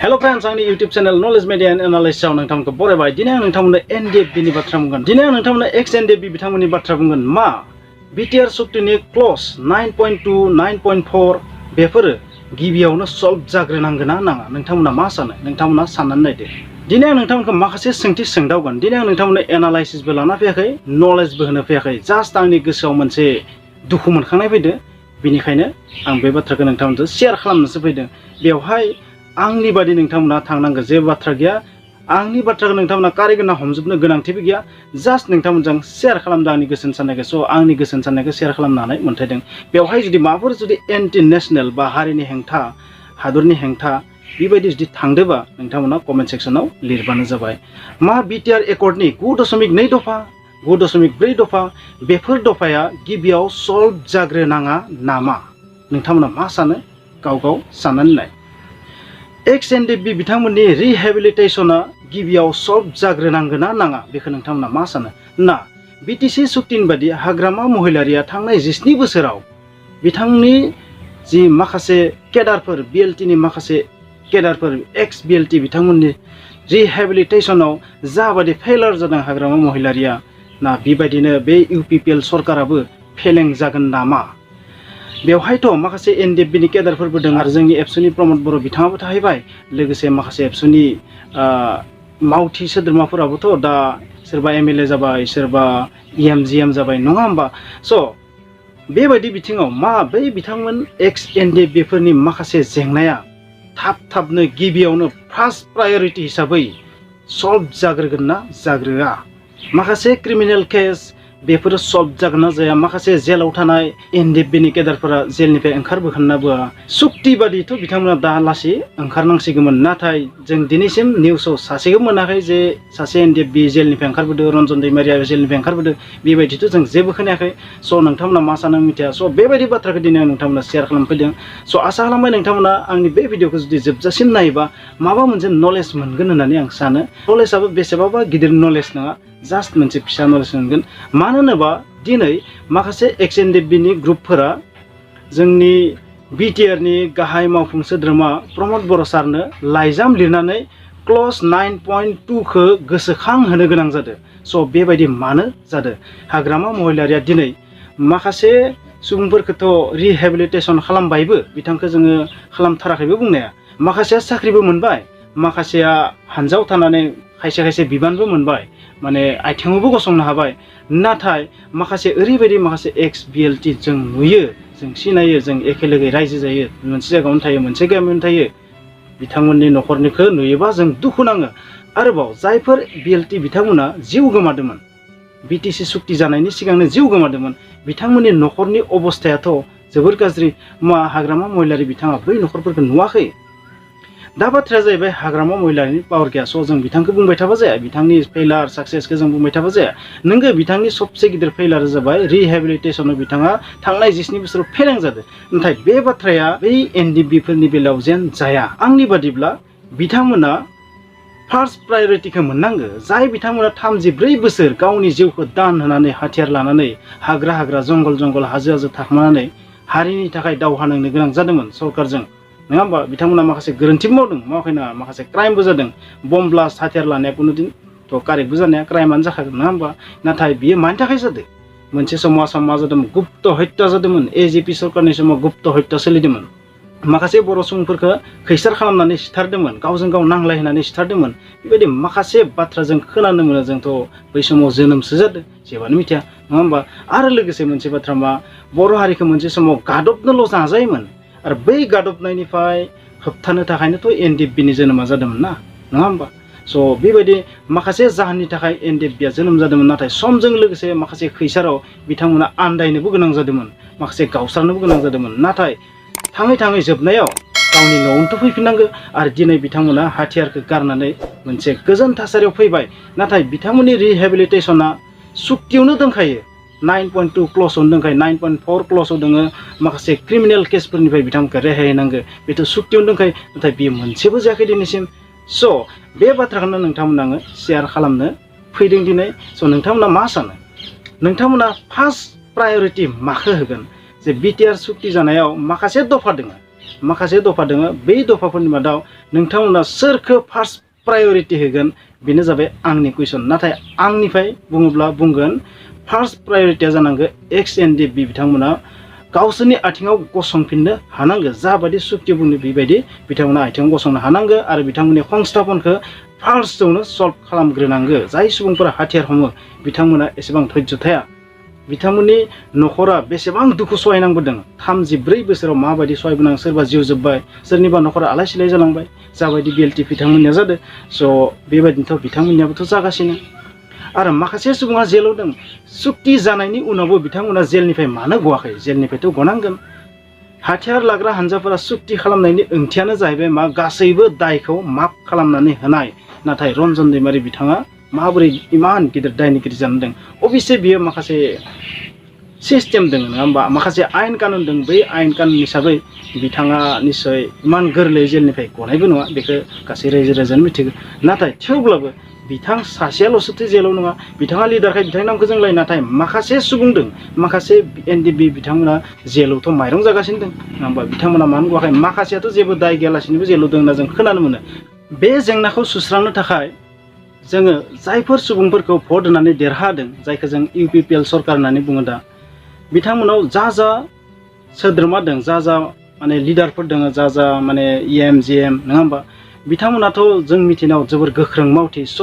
Hello friends, आंनि YouTube channel Knowledge Media and Analysis आव नोंथांमोनखौ बरायबाय। दिनै आं नोंथांमोननो NDFB नि बाथ्रा बुंगोन। दिनै आं नोंथांमोननो ex-NDFB बिथांमोननि बाथ्रा बुंगोन। मा BTR सुक्तिनि क्ल'ज 9.2, 9.4 बेफोरो गिबियावनो सल्भ जाग्रोनांगोन ना नाङा? नोंथांमोना मा सानो? नोंथांमोना साननानै नायदो। दिनै आं नोंथांमोनखौ माखासे सोंथि सोंदावगोन। दिनै आं नोंथांमोननो एनालाइसिसबो लाना फैयाखै, नलेजबो होनो फैयाखै। जास्ट आंनि गोसोआव मोनसे दुखु मोनखांनाय फैदो। बेनिखायनो आं बे बाथ्राखौ नोंथांमोनजों शेयार खालामनोसो फैदों। बेवहाय आंनि बादि नोंथांमोना थांनांगौ जेबो बाथ्रा गैया। आंनि बाथ्राखौ नोंथांमोना कारिगोना हमजोबनो गोनांथिबो गैया। जास्ट नोंथांमोनजों शेयार खालामदों आंनि गोसोनि साननायखौ। स' आंनि गोसोनि साननायखौ शेयार खालामनानै मोन्थायदों। बेवहाय जुदि माबाफोर जुदि एन्टि नेसनेल बा हारिनि हेंथा, हादरनि हेंथा बेबायदि जुदि थांदोबा नोंथांमोना कमेन्ट सेक्सनाव लिरबानो जाबाय। मा BTR एकर्डनि 9.2 दफा, 9.4 दफा बेफोर दफाया गिबियाव सल्भ जाग्रोनाङा नामा? नोंथांमोना मा सानो? गाव गाव साननानै नाय। ex-NDFB बिथांमोननि रिहेबिलिटेशना गिबियाव सल्भ जाग्रोनांगोन ना नाङा? बेखौ नोंथांमोना मा सानो? ना BTC सुक्तिनि बादि हाग्रामा महिलारिया थांनाय 17 बोसोराव बिथांनि जि माखासे केडारफोर BLT नि माखासे केडारफोर एक्स BLT बिथांमोननि रिहेबिलिटेशनाव जाबादि फेलार जादों हाग्रामा महिलारिया, ना बेबायदिनो बे UPPL सरकाराबो फेलें जागोन नामा? बेवहायथ' माखासे NDFB नि केडारफोरबो दं आरो जोंनि एबसुनि प्रमद बर' बिथाङाबो थाहैबाय। लोगोसे माखासे एबसुनि मावथि सोद्रोमाफोराबोथ' दा सोरबा MLA जाबाय, सोरबा EM जाबाय, नङा होमबा? स' बेबायदि बिथिङाव मा बै बिथांमोन ex-NDFB फोरनि माखासे जेंनाया थाबनो गिबियावनो फार्स्ट प्रायरिटि हिसाबै सल्भ जाग्रोगोन ना जाग्रोआ? माखासे क्रिमिनेल केस बेफोरो सल्भ जागोन ना जाया? माखासे जेलाव थानाय NDFB नि केडारफोरा जेलनिफ्राय ओंखारबोखाना बोआ? सुक्ति बादिथ' बिथांमोना दा लासै ओंखारनांसिगौमोन। नाथाय जों दिनैसिम निउसाव सासेबो मोनाखै जे सासे NDFB जेलनिफ्राय ओंखारबोदों, रनजन दैमारिया जेलनिफ्राय ओंखारबोदों। बेबायदिथ' जों जेबो खोनायाखै। स' नोंथांमोना मा सानो मिथिया। स' बेबायदि बाथ्राखौ दिनै आं नोंथांमोना शेयार खालामफैदों। स' आसा खालामबाय नोंथांमोना आंनि बे भिडिअखौ जुदि जोबजासिम नायोबा माबा मोनसे नलेज मोनगोन होननानै आं सानो। नलेजआबो बेसेबाबा गिदिर नलेज नङा, जास्ट मोनसे फिसा नलेज मोनगोन। मानो होनोबा दिनै माखासे ex-NDFB नि ग्रुपफोरा जोंनि BTR नि गाहाय मावफुं सोद्रोमा प्रमद बर' सारनो लाइजाम लिरनानै क्ल'ज 9.2 खौ गोसोखांहोनो गोनां जादों। स' बेबायदि मानो जादों? हाग्रामा महिलारिया दिनै माखासे सुबुंफोरखौथ' रिहेबिलिटेशन खालामबायबो, बिथांखौ जोङो खालामथाराखैबो बुंनाया। माखासेया साख्रिबो मोनबाय, माखासेया हानजायाव थानानै खायसे बिबानबो मोनबाय, माने आथिङावबो गसंनो हाबाय। नाथाय माखासे ओरैबायदि माखासे एक्स BLT जों नुयो, जों सिनायो, जों एखे लोगोयै रायजो जायो, मोनसे जायगायावनो थायो, मोनसे गामियावनो थायो। बिथांमोननि न'खरनिखौ नुयोबा जों दुखु नाङो। आरोबाव जायफोर BLT बिथांमोना जिउ गोमादोंमोन, BTC सुक्ति जानायनि सिगांनो जिउ गोमादोंमोन, बिथांमोननि न'खरनि अबस्थायाथ' जोबोर गाज्रि। हाग्रामा महिलारि बिथाङा बै न'खरफोरखौ नुवाखै। दा बाथ्राया जाहैबाय हाग्रामा महिलारिनि पावार गैया। स' जों बिथांखौ बुंबाय थाबा जाया, बिथांनि फेलार साक्सेसखौ जों बुंबाय थाबा जाया। नोंगो बिथांनि सबसे गिदिर फेलार जाबाय रिहेबिलिटेशनाव बिथाङा थांनाय 17 बोसोराव फेलें जादों। नाथाय बे बाथ्राया बै NDFB फोरनि बेलायाव जेन जाया। आंनि बादिब्ला बिथांमोना फार्स्ट प्रायरिटिखौ मोननांगो। जाय बिथांमोना 34 बोसोर गावनि जिउखौ दान होनानै हाथियार लानानै हाग्रा जंगल हाजो थाखोमानानै हारिनि थाखाय दावहा नांनो गोनां जादोंमोन सरकारजों, नङा होमबा? बिथांमोना माखासे गोरोन्थिबो मावदों, मावाखै नङा, माखासे क्राइमबो जादों। बम ब्लास्ट हाथियार लानाया कुनुदिनथ' कारेक्टबो जानाया क्राइमानो जाखागोन, नङा होमबा? नाथाय बियो मानि थाखाय जादों? मोनसे समाव आसाम मा जादोंमोन? गुप्त हत्या जादोंमोन। AJP सरकारनि समाव गुप्त हत्या सोलिदोंमोन। माखासे बर' सुबुंफोरखौ खैसार खालामनानै सिथारदोंमोन, गावजों गाव नांलायहोनानै सिथारदोंमोन। बेबायदि माखासे बाथ्रा जों खोनानो मोनो। जोंथ' बै समाव जोनोमसो जादों, जेबोआनो मिथिया, नङा होमबा? आरो लोगोसे मोनसे बाथ्रा मा, बर' हारिखौ मोनसे समाव गादबनोल' नाजायोमोन। आरो बै गादबनायनिफ्राय होबथानो थाखायनोथ' NDFB नि जोनोमा जादोंमोन ना, नङा होमबा? स' बेबायदि माखासे जाहोननि थाखाय NDFB आ जोनोम जादोंमोन। नाथाय समजों लोगोसे माखासे खैसाराव बिथांमोना आन्दायनोबो गोनां जादोंमोन, माखासे गावस्रानोबो गोनां जादोंमोन। नाथाय थाङै जोबनायाव गावनि न'आवनोथ' फैफिननांगौ। आरो दिनै बिथांमोना हाथियारखौ गारनानै मोनसे गोजोन थासारियाव फैबाय। नाथाय बिथांमोननि रिहेबिलिटेशना सुक्तियावनो दंखायो, 9.2 क्ल'जआवनो दंखायो, 9.4 क्ल'जआव दोङो। माखासे क्रिमिनेल केसफोरनिफ्राय बिथांमोनखौ रेहाय होनांगौ, बेथ' सुक्तियावनो दंखायो। नाथाय बेयो मोनसेबो जायाखै दिनैसिम। स' बे बाथ्राखौनो नोंथांमोना आङो शेयार खालामनो फैदों दिनै। स' नोंथांमोना मा सानो? नोंथांमोना फार्स्ट प्रायरिटि माखौ होगोन? जे BTR सुक्ति जानायाव माखासे दफा दङ, माखासे दफा दङ बे दफाफोरनि मादाव नोंथांमोना सोरखौ फार्स्ट प्रायोरिटि होगोन बेनो जाबाय आंनि कुइसन नाथाय आंनिफ्राय बुङोब्ला बुंगोन फार्स्ट प्रायोरिटिया जानांगौ एक्स एनडिएफबि बिथांमोना गावसोरनि आथिङाव गसंफिननो हानांगौ जाबायदि सुक्ति बुंदों बेबायदि बिथांमोना आथिङाव गसंनो हानांगौ आरो बिथांमोननि संस्थापनखौ फार्स्टआवनो सल्भ खालामग्रोनांगौ जाय सुबुंफोरा हाथियार हमो बिथांमोना एसेबां धैर्य थाया बिथांमोननि न'खरा बेसेबां दुखु सहायनांबोदों 34 बोसोराव माबायदि सहायबोनां सोरबा जिउ जोब्बाय सोरनिबा न'खरा आलाय सिलाय जालांबाय जाबायदि गिल्टि बिथांमोननिया जादों स' बेबायदिनोथ' बिथांमोननियाबोथ' जागासिनो आरो माखासे सुबुङा जेलाव दं सुक्ति जानायनि उनावबो बिथांमोना जेलनिफ्राय मानो गवाखै जेलनिफ्रायथ' गनांगोन हाथियार लाग्रा हान्जाफोरा सुक्ति खालामनायनि ओंथियानो जाहैबाय मा गासैबो दायखौ माफ खालामनानै होनाय नाथाय रनजन दैमारि बिथाङा माबोरै इमान गिदिर दायनिगिरि जानानै दं अबयसे बियो माखासे सिस्टेम दङ नङा होमबा माखासे आयेन कानुन दं बै आयेन कानुन हिसाबै बिथाङा निस्सय इमान गोरलै जेलनिफ्राय गनायबो नङा बेखौ गासै रायजो राजानो मिथिगौ नाथाय थेवब्लाबो बिथां सासेयाल'सोथ' जेलाव नङा बिथाङा लिडारखाय बिथांनि नामखौ जों लायो नाथाय माखासे सुबुं दं माखासे एनडिएफबि बिथांमोना जेलावथ' माइरं जागासिनो दं नङा होमबा बिथांमोना मानो गवाखै माखासेयाथ' जेबो दाय गैयालासिनोबो जेलाव दं होनना जों खोनानो मोनो बे जेंनाखौ सुस्रांनो थाखाय जोङो जायफोर सुबुंफोरखौ भट होनानै देरहादों जायखौ जों इउपिपिएल सरकार होननानै बुङो दा बिथांमोनाव जा सोद्रोमा दं जा माने लिडारफोर दङ जा माने इएम जिएम नङा होमबा बिथांमोनाथ' जों मिथिनायाव जोबोर गोख्रों मावथि स'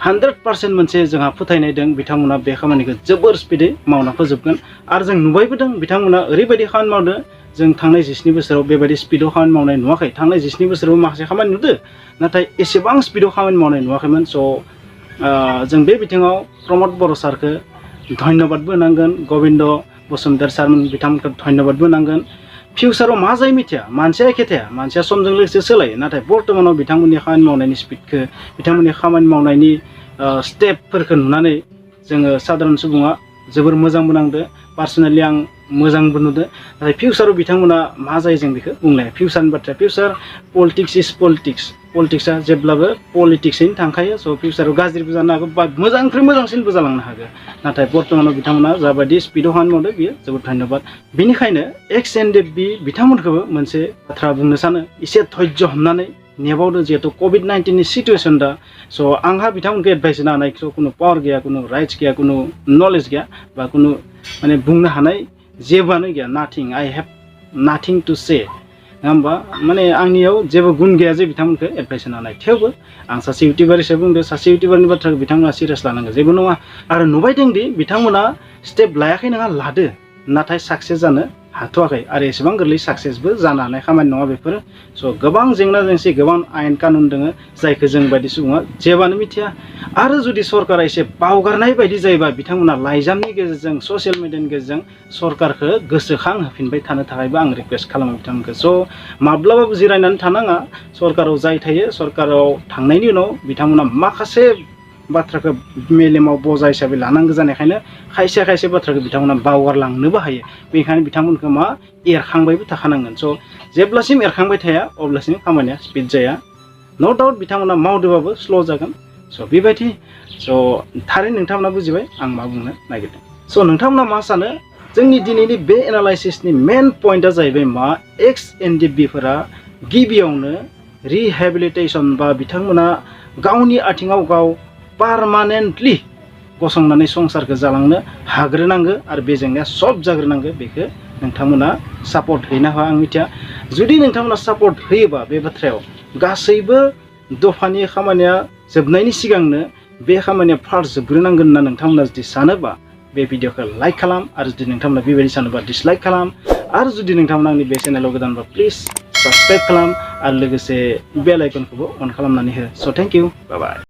100% मोनसे जोंहा फोथायनाय दं बिथांमोना बे खामानिखौ जोबोर स्पिडै मावना फोजोबगोन आरो जों नुबायबो दं बिथांमोना ओरैबायदि खामानि मावदों जों थांनाय 17 बोसोराव बेबायदि स्पिडआव खामानि मावनाय नुवाखै थांनाय 17 बोसोराव माखासे खामानि नुदों नाथाय एसेबां स्पिडआव खामानि मावनाय नुवाखैमोन स' जों बे बिथिङाव प्रमद बर' सारखौ धन्यबादबो होनांगोन गबिन्द बसुमतारी सारमोन बिथांमोनखौ धन्यबादबो होनांगोन फिउचाराव मा जायो मिथिया मानसिया एखे थाया मानसिया समजों लोगोसे सोलायो नाथाय बर्तमानाव बिथांमोननि खामानि मावनायनि स्पिडखौ बिथांमोननि खामानि मावनायनि स्टेपफोरखौ नुनानै जोङो साधारन सुबुङा जोबोर मोजांबो नांदो पार्सनेलि आं मोजांबो नुदो नाथाय फिउचाराव बिथांमोना मा जायो जों बेखौ बुंनो हाया फिउचारनि बाथ्रा फिउचार पलिटिक्स इज पलिटिक्सआ जेब्लाबो पलिटिक्सैनो थांखायो स' फिउचाराव गाज्रिबो जानो हागौ बा मोजांनिफ्राय मोजांसिनबो जालांनो हागौ नाथाय बर्तमानाव बिथांमोना जाबायदि स्पिडआव खामानि मावदों बियो जोबोद धन्यबाद बेनिखायनो एक्स एनडिएफबि बिथांमोनखौबो मोनसे बाथ्रा बुंनो सानो एसे धैर्य हमनानै नेबावदों जिहेतु कभिड-19नि सिटुवेसन दा स' आंहा बिथांमोनखौ एडभाइस होनो हानायखौ कुनु पावार गैया कुनु राइट्स गैया कुनु नलेज गैया बा कुनु माने बुंनो हानाय जेबोआनो गैया नाथिं आइ हेभ नाथिं टु से नङा होमबा माने आंनियाव जेबो गुन गैया जे बिथांमोनखौ एडभाइस होनो हानाय थेवबो आं सासे इउटिउबार हिसाबै बुंदों सासे इउटिउबारनि बाथ्राखौ बिथांमोना सिरियास लानांगौ जेबो नङा आरो नुबायदों दि बिथांमोना स्टेप लायाखै नङा लादो नाथाय साक्सेस जानो हाथ'वाखै आरो एसेबां गोरलै साक्सेसबो जानो हानाय खामानि नङा बेफोरो स' गोबां जेंना जेंसि गोबां आयेन कानुन दङ जायखौ जों बायदि सुबुङा जेबोआनो मिथिया आरो जुदि सरकारा एसे बावगारनाय बायदि जायोबा बिथांमोना लाइजामनि गेजेरजों ससियेल मिडियानि गेजेरजों सरकारखौ गोसोखां होफिनबाय थानो थाखायबो आं रिक्वेस्ट खालामो बिथांमोनखौ स' माब्लाबाबो जिरायनानै थानाङा सरकाराव जाय थायो सरकाराव थांनायनि उनाव बिथांमोना माखासे बाथ्राखौ मेलेमाव बजा हिसाबै लानांगौ जानायखायनो खायसे बाथ्राखौ बिथांमोना बावगारलांनोबो हायो बेनिखायनो बिथांमोनखौ मा एरखांबायबो थाखानांगोन स' जेब्लासिम एरखांबाय थाया अब्लासिम खामानिया स्पिड जाया न' डाउट बिथांमोना मावदोंबाबो स्ल' जागोन स' बेबायदि स' थारैनो नोंथांमोना बुजिबाय आं मा बुंनो नागिरदों स' नोंथांमोना मा सानो जोंनि दिनैनि बे एनालाइसिसनि मेन पइन्टआ जाहैबाय मा एक्स एनडिएफबिफोरा गिबियावनो रिहेबिलिटेसन बा बिथांमोना गावनि आथिङाव गाव पारमानेन्टलि गसंनानै संसारखौ जालांनो हाग्रोनांगौ आरो बे जेंनाया सल्भ जाग्रोनांगौ बेखौ नोंथांमोना सापर्ट होयोना होआ आं मिथिया जुदि नोंथांमोना सापर्ट होयोबा बे बाथ्रायाव गासैबो दफानि खामानिया जोबनायनि सिगांनो बे खामानिया फार्स्ट जोबग्रोनांगोन होनना नोंथांमोना जुदि सानोबा बे भिडिअखौ लाइक खालाम आरो जुदि नोंथांमोना बेबायदि सानोबा डिसलाइक खालाम आरो जुदि नोंथांमोना आंनि बे चेनेलाव गोदानबा प्लिज साबस्क्राइब खालाम आरो लोगोसे बेल आइकनखौबो अन खालामनानै हो स' थेंक इउ बाय बाय